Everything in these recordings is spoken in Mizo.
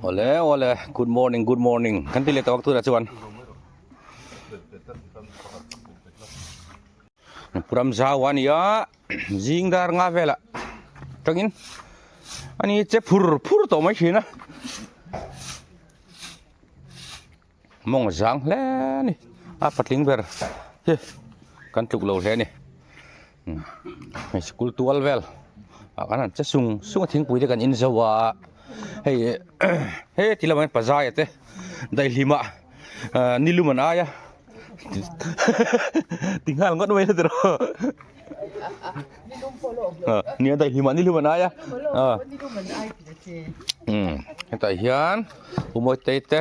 Awle awle good morning good morning kan ti leh tawh ang tunah chuan Puram zau a ni a zing dar nga velah tangin ani che phur phur tawh mai thin a mawng zang hle a ni a patling ber hi kan tluk lo hle a ni hei sikul tual vel ah khan an che sung sung a thingpui te kan in zo a hei he ti lamah hian pazaia te daihlim ah nilum an ai a ti nghal ngawt mai tiraw nia daihlim ah nilum an ai a hetah hian Umawi te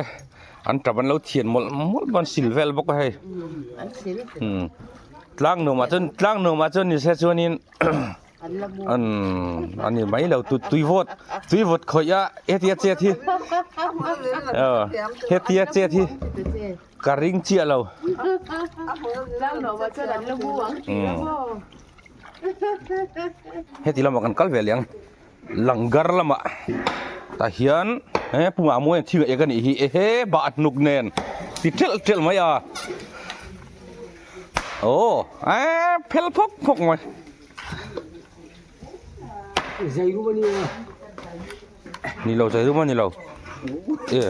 an tap an lo thian mawlh mawlh bawk a an sil vel bawk a hei tlang nuamah chuan tlang nuamah chuan ni se chuanin an a ni mai lo tui vawt tui vawt khawih a hetia chet hi hetia chet hi ka ring chiah lo heti lamah kan kal ve leh ang Langgar lamah tah hian he pu Mamuia thing a ek a nih hi ehe bah hnuk nen ti telh telh mai a aw eee phel phawk phawk mai. Ni lo zai rum a ni lo e.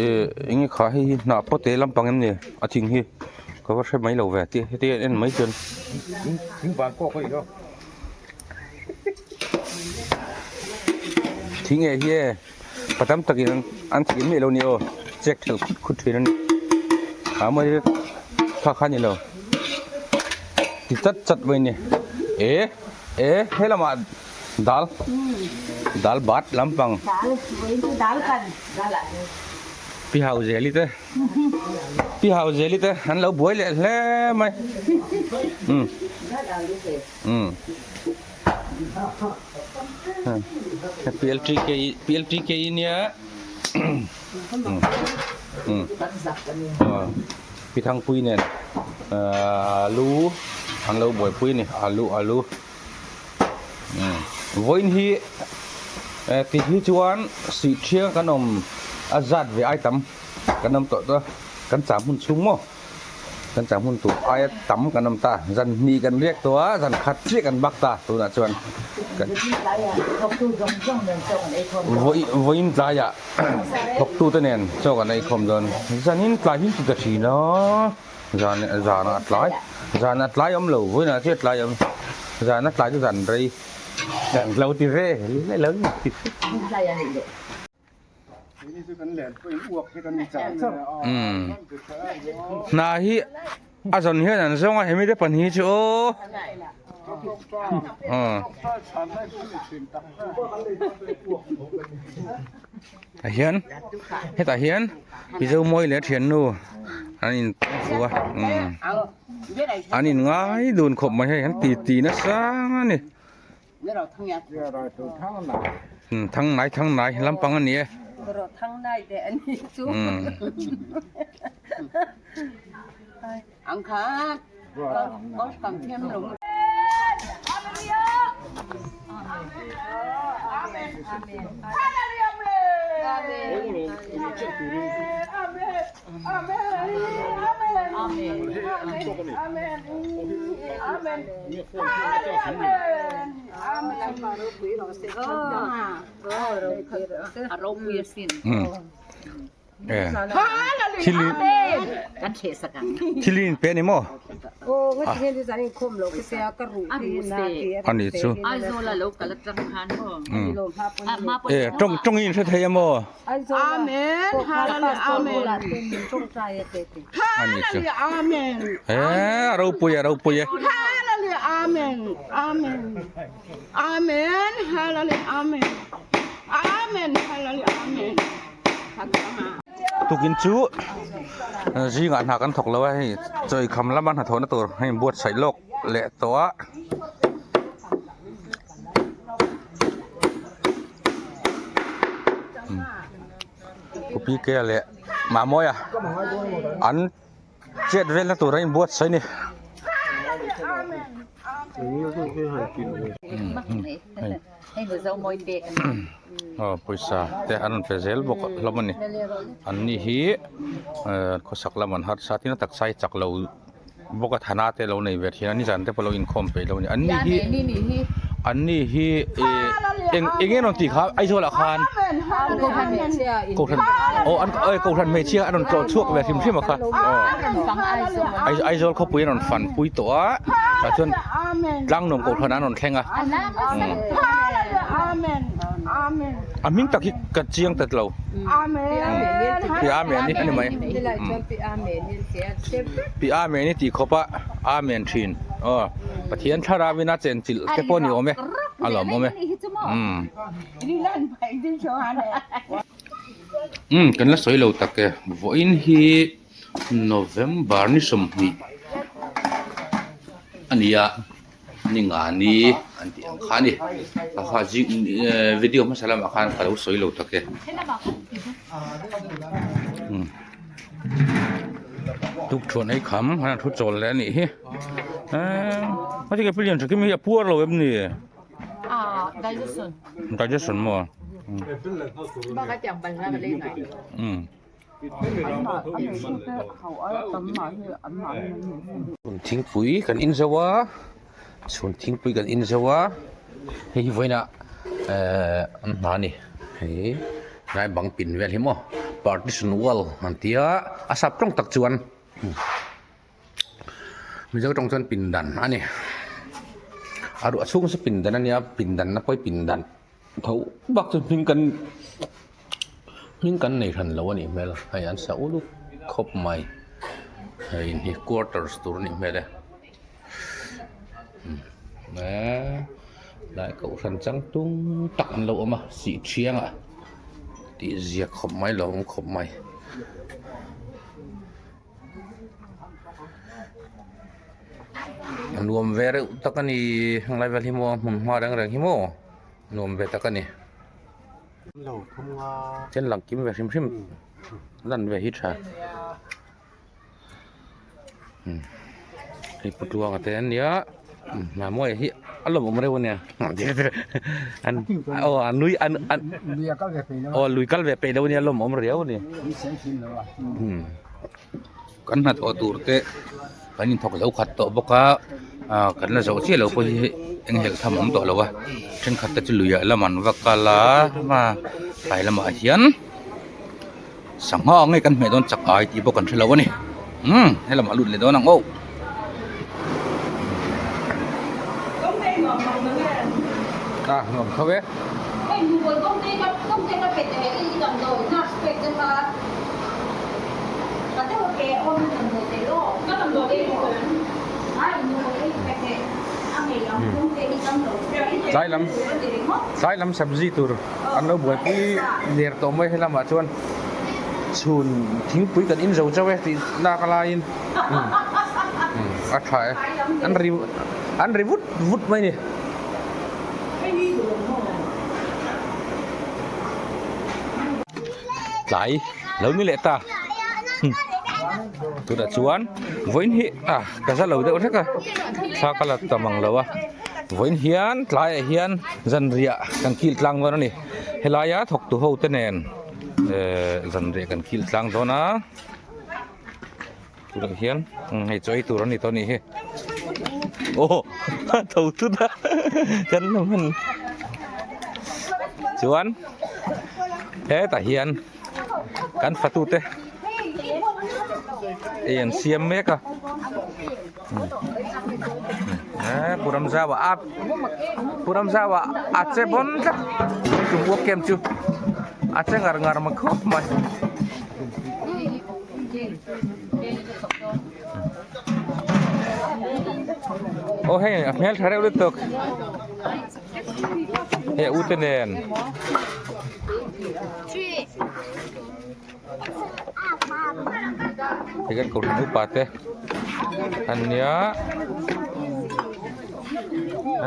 Eh eng nge kha hei hi hnah pawt te lampang em ni a thing hi ka va hre mai lo ve ti heti a en mai chuan thing eh hi e pa tam takin an thih miah lo a ni aw check thelh khut khut thin a ni a mawi kha kha a ni lo ti chat chat mai a ni eh eh he lamah. Dal dal bat lampang pi hau zeli te pi hau zeli te an lo buai leh hle mai um um PLTK PLTK nia um um pi thangpui nen alu an lo buaipui a ni alu alu. Vawiin hi ti hi chuan sih thiang kan awm a zat ve ai tam kan awm tawh ta kan cham hun chhung maw kan cham hun tur aia tam kan awm ta zan hnih kan riak tawh a zan khat chiah kan bak ta tunah chuan vawiin tlaiah thawktu te nen chaw kan eikhawm dawn zanin tlai hi ti ta thin a. Zan zanah tlai zanah tlai awm lo vawiinah chiah tlai awm zana tlai chu zan rei lo ti ve lo ti hna hi a zawn hian an zawng a hemi te pahnih hi chu aw Tah hian hetah hian Mizo mawi leh thiannu an in fu a umm an in ngai dun khawp mai hei an ti ti nasa a ni umm thang nai thang nai lampang a ni e umm. Thil in pe ani maw? Ani chu e tawng tawng in hre thei a maw? Ani chu e a ropui a ropui e. Tukin chu zingah hna kan thawk lo a hei chawi kham lama hnathawhna tur a inbuatsaih lawk leh tawh a. Pu P K leh Mamawia an chet velna tur a inbuatsaih a ni. Aw pawisa te an rawn pe zel bawk hlawm a ni an ni hi khawsak lam an harsa tin a taksa hi chak lo bawk a thana te lo nei ve thin a nizan te pawh lo inkhawm peih lo a ni an ni hi an ni hi ih eng eng nge rawn tih kha Aizawl ah khan kohhran aw an kohhran hmeichhia an rawn tlawh chhuak ve hrim hrim a kha aw Aizawl khawpui an rawn fan pui tawh a tah chuan tlangnuam kohhran an rawn thleng a a hming tak hi ka chiang ta lo pi amen hi a ni mai pi amen hi tih khawp a amen thin aw Pathian thlarau in a chenchilh te pawh a ni awm e a lawm awm e umm umm kan la sawi lo tak e vawiin hi November ni 20 a ni a ni nga ni an tih ang kha a ni a kha zing video hmasa lamah khan ka lo sawi lo tak e umm tukṭhuan ei kham an thu chawl leh a nih hi eee heti ke lian tha kim hi a puar lo em ni digestion maw umm. Thingpui kan in zo a chhun thingpui kan in zo a hei hi vawiinah ehh an hna a ni hei tlai bang pin vel hi maw partition wall an ti a a sap tawng tak chuan mizo tawng chuan pindan a ni a ruah chhung chu pindan a nia pindan na pawh hi pindan. Tho bak chu hming kan hming kan nei hran lo a nih hmel hei an sa uluk khawp mai hei in hi quarters tur a nih hmel e eee tlai kohhran changtlung tak an lo awm a sih thiang ah tih zia khawp mai lo awm khawp mai. A nuam ve reuh tak a ni helai vel hi maw hmun hma reng reng hi maw nuam ve tak a ni chen lang kim ve hrim hrim lan ve hi tha hei pu tluanga te an nia Mamuaia hi a lawmawm reuh a nia an aw a nui an an aw lui kal ve peih lo a nia lawmawm riau a ni kan hnathawh tur te kan inthawk zo khat tawh bawk a ah kan la zawh chiah lo pawh hi enghelh tham a awm tawh lo a thenkhat te chu luiah lam an va kal a tlai lamah hian sangha nge kan hmeh dawn chak ai tih pawh kan hre lo a ni umm helamah lut leh dawn ang aw. Ah nuam tho e. Tlai lam tlai lam sabzi tur an lo buaipui der tawh mai helamah chuan chhun thingpui kan in zo chauh e tih lak laiin a tha e an ri an ri vut vut mai a ni. Tlai lo ni leh ta tunah chuan vawiin hi ah ka za lo deuh hlek a thla ka la tam ang lo a vawiin hian tlaiah hian zanriah kan kil tlang dawn a ni helaia thawktu ho te nen ehh zanriah kan kil tlang dawn a tunah hian hei chaw ei tur a ni tawh a nih hi aw a tho thut a kan la hman chuan hetah hian kan fatute ei an siam mek a eh pu Ramzau a pu Ramzau a a che bawn tlat tum uak kem chu a che ngar ngar mai khawp mai. Aw hei a hmel tha reuh lutuk hei a ute nen. Hei kan kohhran upa te an nia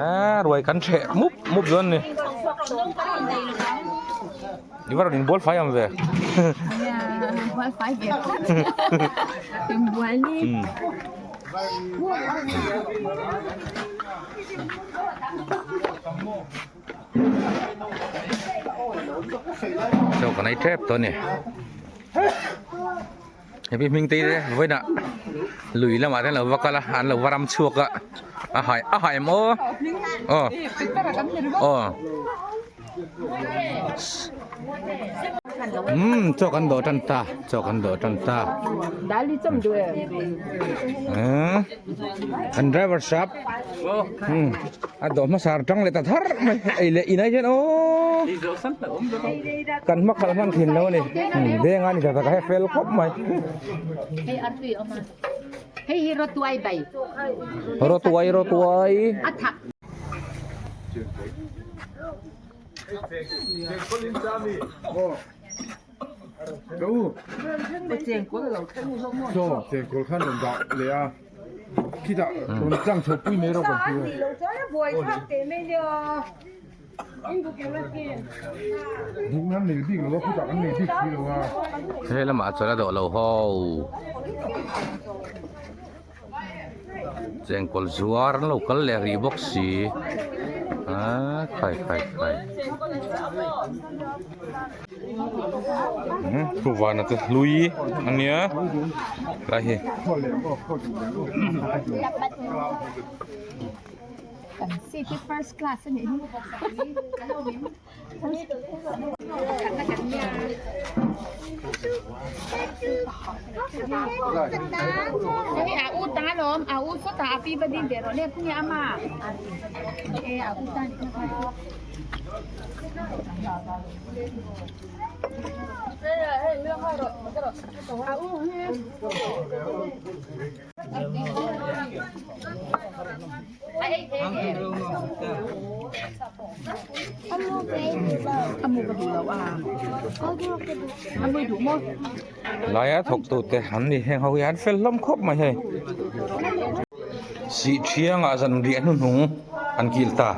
ah ruai kan ṭheh mup mup dawn a ni i va rawn inbual fai ang ve umm. Chaw kan ei tep tawh a ni. Hepi hming te hi vawiinah lui lamah te an lo va kal a an lo va ram chhuak a a hai a hai em aw aw aw umm chaw kan dawh tan ta chaw kan dawh tan ta umm an driver shop umm a dawh hmasa tang leh ta thar mai ei leh inah hian aw kan hma khalh hman thin lo a ni veng a ni ta tak a he fel khawp mai rawtuai rawtuai. He lamah chuan a dawh lo ho chengkawl zuar an lo kal leh rih bawk si aaa khai khai khai umm thuvana te hlui a nia lai hi. Laia thawktu te an ni heng ho hi an fel hlawm khawp mai hei sih thiangah zanriah hnuhnung an kil ta.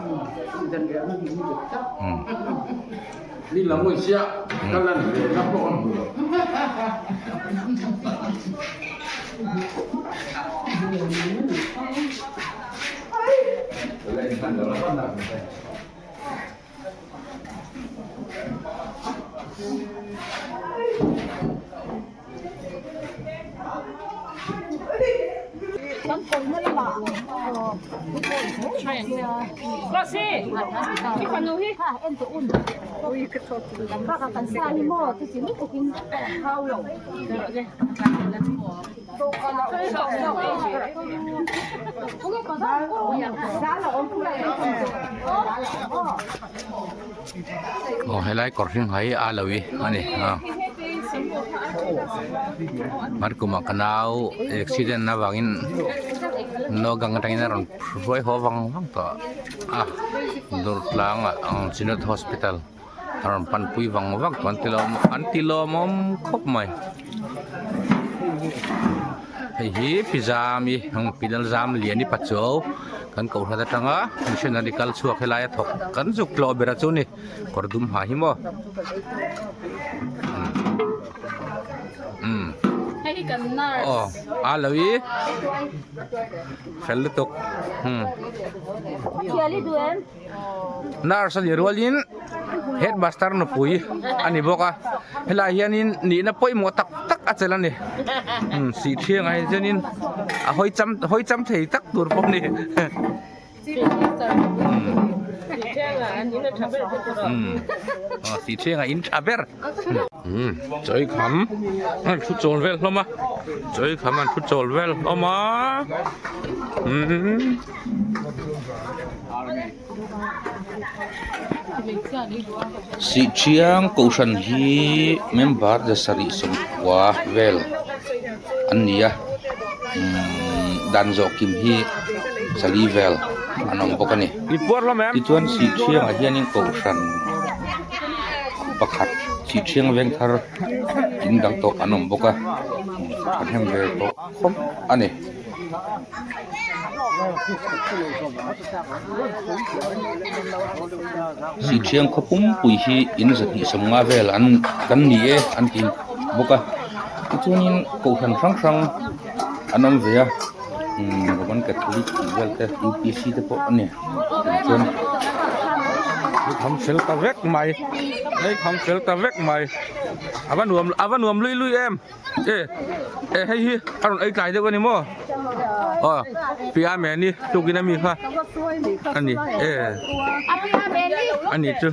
Aw helai kawr hring hai a lo hi a ni a hmar kumah ka nau accident avangin naw gang atangin a rawn hruai haw vang vang tawh a Durtlangah Synod Hospital. A rawn panpui vang vang tawh an ti lawm an ti lawmawm khawp mai hei hi pi zami pi lal zam lian i pachuau kan kohhran atanga missionary kal chhuak helai a thawk kan zuk tlawh ber a chu ni kawr dum ha hi maw umm aw a lo i fel lutuk umm. Nurse a nih rualin headmaster nupui a ni bawk a helaiah hianin nihna pawimawh tak tak a chelh a ni umm sih thiangah hi chuanin a hawi cham hawi cham thei tak tur pawh a ni umm aw sih thiangah in tha ber umm chawi kham an thu chawl vel hlawm a chawi kham an thu chawl vel hlawm a umm. Sihchiang kohhran hi member 790 vel an ni a umm dan zawh kim hi 4 vel an awm bawk a ni tichuan Sihchiangah hianin kohhran pakhat Sihchiang vengthar in dang tawh an awm bawk a thahnem ve tawh khawp a ni. Sihthiang khaw pumpui hi in 250 vel an kan ni e an ti bawk a tichuanin kohhran hrang hrang an awm ve a. Roman Catholic tih vel te U P C te pawh a ni chuan kham fel ta vek mai hei kham fel ta vek mai a va nuam a va nuam lui lui em e e hei hi a rawn ei tlai deuh a ni maw aw pi a meni tukin ami kha a ni e a ni chu.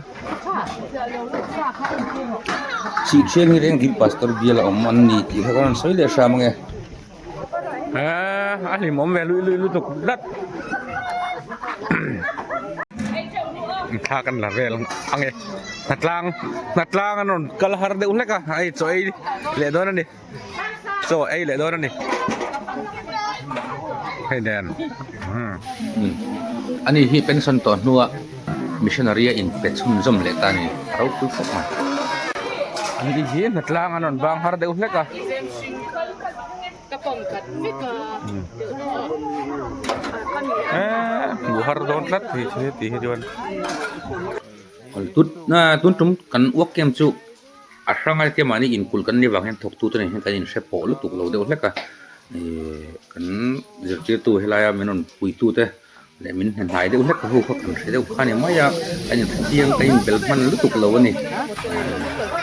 Chih thiang hi reng dil pastor bial a awm an ni tih kha ka rawn sawi leh hram ange. A hlimawm ve lui lui lutuk tlat. Thla kan la vel ange. Hnatlang hnatlang an rawn kal har deuh hlek a hei chaw ei leh dawn a ni. Chaw ei leh dawn a ni. Hei nen. Ani hi pension tawh hnua missionary a inpe chhunzawm leh ta a ni. A ropui khawp mai. Ani hi hnatlang an rawn bang har deuh hlek a. Hmuh har dawn tlat hi tih hi chuan. Tun tum kan uak kem chu. A hrang a tia mahni inkulh kan nih vang hian thawktu te nen hian kan inhre pawh lutuk lo deuh hlek a ihh kan zirtirtu helaia min rawn puitu te leh min hne hnai deuh hlek ho kha kan hre deuh kha a ni mai a kan inhre chiang kan inbel hman lutuk lo a ni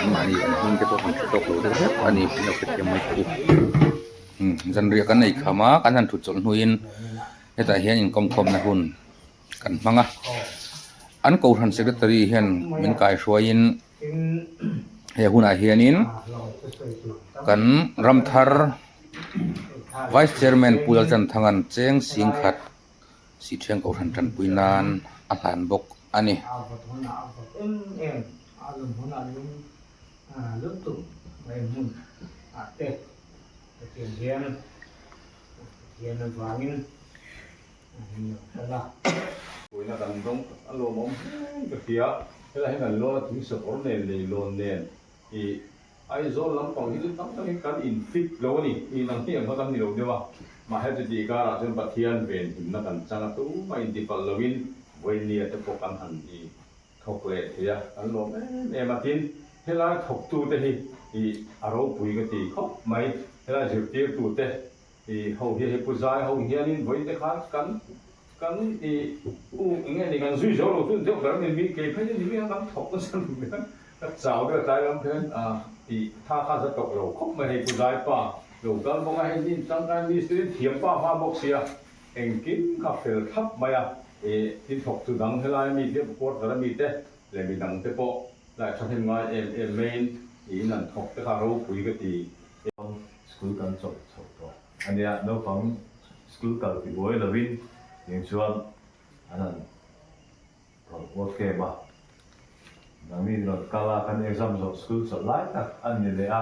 ihh mahni an hming te pawh kan hre tawk lo deuh hlek a ni min lo hrethiam mai teh u zanriah kan ei kham a kan han thut chawlh hnuin hetah hian inkawmkhawmna hun kan hmang a an kohhran secretary hian min kaihruaiin. He hunah hianin kan ramthar Vice Chairman Pu Lalchanthanga'n cheng sing khat Sihṭhiang Kohhran tanpui nan a hlan bawk a ni. Puina kan dawng a lawmawm hle ka hria. Helai hian kan lawn a thing sakawr nen lei lawn nen ih Aizawl lampang hi chu tam takin kan in fit lo a ni. Ih nang hi ang kha kan ni lo deuh a. Mahse chuti karah chuan Pathian venhimna kan chang a tumah intipalh loin Vawinia te pawh kan han ih thawk leh thei a, kan lawm em em a. Tin, helai thawktute hi ih a ropui ka ti khawp mai. Helai zirtirtute I ho hi hei pu zai ho hianin vawiin te khan kan kan i u eng nge ni kan zui zo lo chu deuh ber a ni mi kei phei chu ni mi khan kan thawk nasa lo mai a ka chau deuh a tlai lam khian a i tha kha za tawk lo khawp mai hei pu zai pa lo kal bawk a hei ni tangkai mistiri thiam pa hma bawk sia engkim kha fel thlap mai a i tin thawk tu dang helai mi te quarter a mi te leh midang te pawh lai thahnem ngai em em maiin i in an thawk te kha ropui ka ti. School kan chawlh chhoh tawh a nia, naupang school kal ti buai lovin eng chuan an han rawn work camp a, nangni rawn kal a kan exam zawh school chawlh lai tak a ni leh a,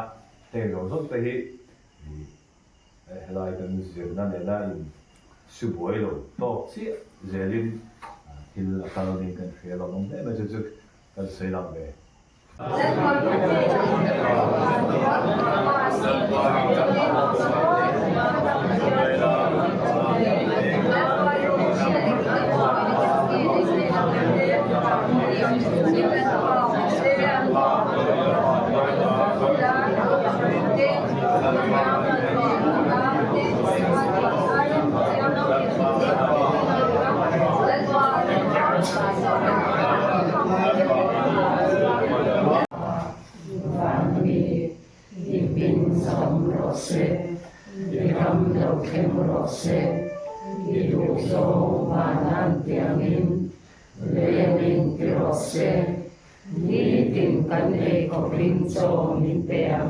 heng zawng zawng te hi helai kan zirna nena in su buai lo tawk chiah zelin thil a kal ning kan hria lo awm hle mai chu chu kan sawi lang ve. Vanmi i hming zawm rawh se, i ram lo thleng rawh se, i duhzawng vanan tiangin lengin ti rawh se, nitin kan eikhawpin chaw min pe ang.